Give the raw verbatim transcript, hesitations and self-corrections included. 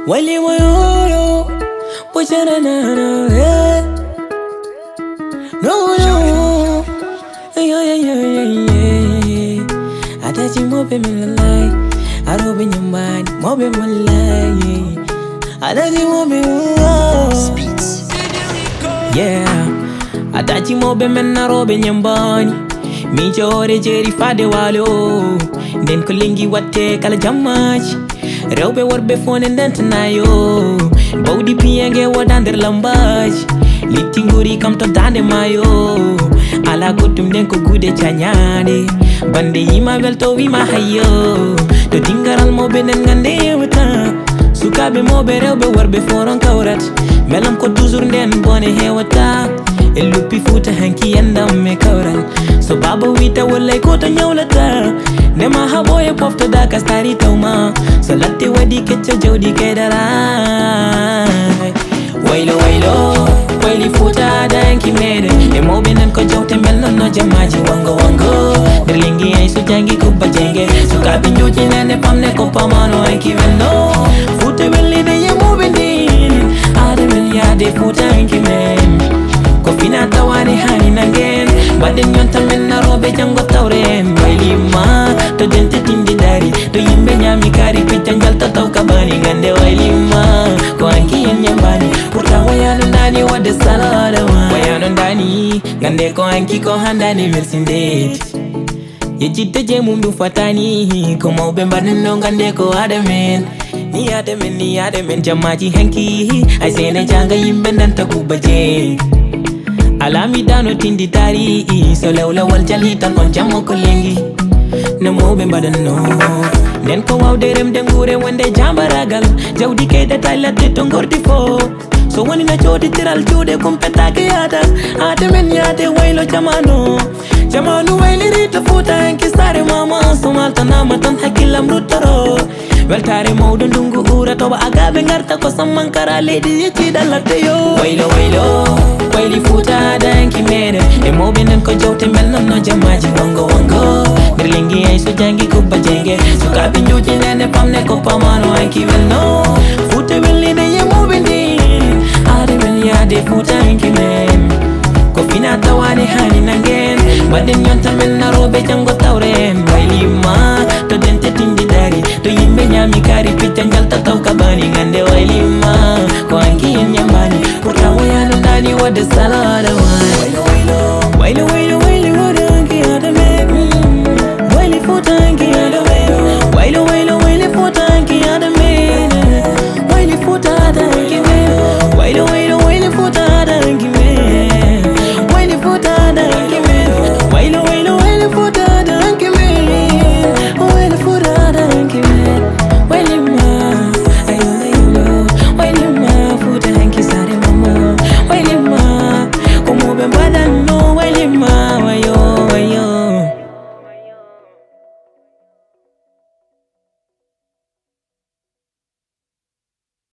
Wali moyoro, pucharana, eh. No, no. Yeah, yeah, yeah, yeah, yeah. Atachi mobe milalai, arobe nyambani, mobe mulai. Atachi mobe mulai. Yeah. Atachi mobe men arobe nyambani. Mi jore jeri fade walo. Nden ko lengi watte kala jammaji. Rewɓe worɓe fof ne ndentanayo. Bawɗi piyange woda nder lambaaji. Litti nguri kam to daande maayo. Ala goɗɗum nden ko guude cañaande. Bande yima welto wima hayyo. To dingaral mawɓe nden ngande yewta. Sukaaɓe mawɓe rewɓe worɓe fof ron kawrat. Melam ko toujours nden bone hewata. E luppi fuuta hanki yandam me kawral. So baba wita wallay ko to ñawlata. Nema haɓo e poftoda kastari tawma. So latte waɗi kecca jawdi kaydara. Waylo waylo, wayli fuuta danki meɗen. E mawɓe nan ko jawte mbel non no jammaji wango wango. Nder lengi ay so jangi kubba jenge. Sukaaɓe njuuji nane pamne ko pamano anki welno. Fuuta wellide e mawɓe ndin. Aade men yaade fuuta anki men. Ko fina tawani hani nangen. Mbaɗen yonta men naroɓe jango tawren. Waylima to dente tindi dari. To yimɓe ñami kari pecca jalta taw kabani ngande waylima. Ko anki en ñambani. Pourtant wayano ndani wadde salade ma. Wayano ndani. Ngande ko anki ko handani milsindeti. Yejjidde je mum ɗum fatani. Ko mawɓe mbaɗen no ngande ko aada men. Ni yaade men, ni yaade men jammaji hanki. Ay sene janga yimɓe ndanta kubaje. Alami dano tindi dari. So lewlewal jali tan on jammo ko lengi. No mawɓe mbaɗan no. Nden ko wawde remde nguure wonde jambaragal. Jawdi kayda tay latte to ngordi fo. So woni na cooditiral juuɗe kumpetake yaada. Aade men yaade waylo jamanu. Jamanu wayliri to fuuta en kisare mama. So maltanama tan hakkillam ruttoro. Weltare mawɗo ndungu ura toɓa agaɓe garta ko sammankara leydi yecciɗa latte yo. Waylo waylo, wayli fuuta danki meɗen. E mawɓe nden ko jawte mbel non no jammaji wango wango. Nder lengi ay so jangi kubba jenge. Sukaaɓe njuuji nene pamne ko pamano anki welno. Fuuta wellide e mawɓe ndin. Aade men yaade fuuta anki men. Ko fina tawani hani nangen. Mbaɗen yonta men naroɓe jango tawren. Waylima to dente tindi dari. To yimɓe ñami kari pecca jalta taw kabani ngande waylima. Ko anki en ñambani. Pourtant wayano ndani wadde salade.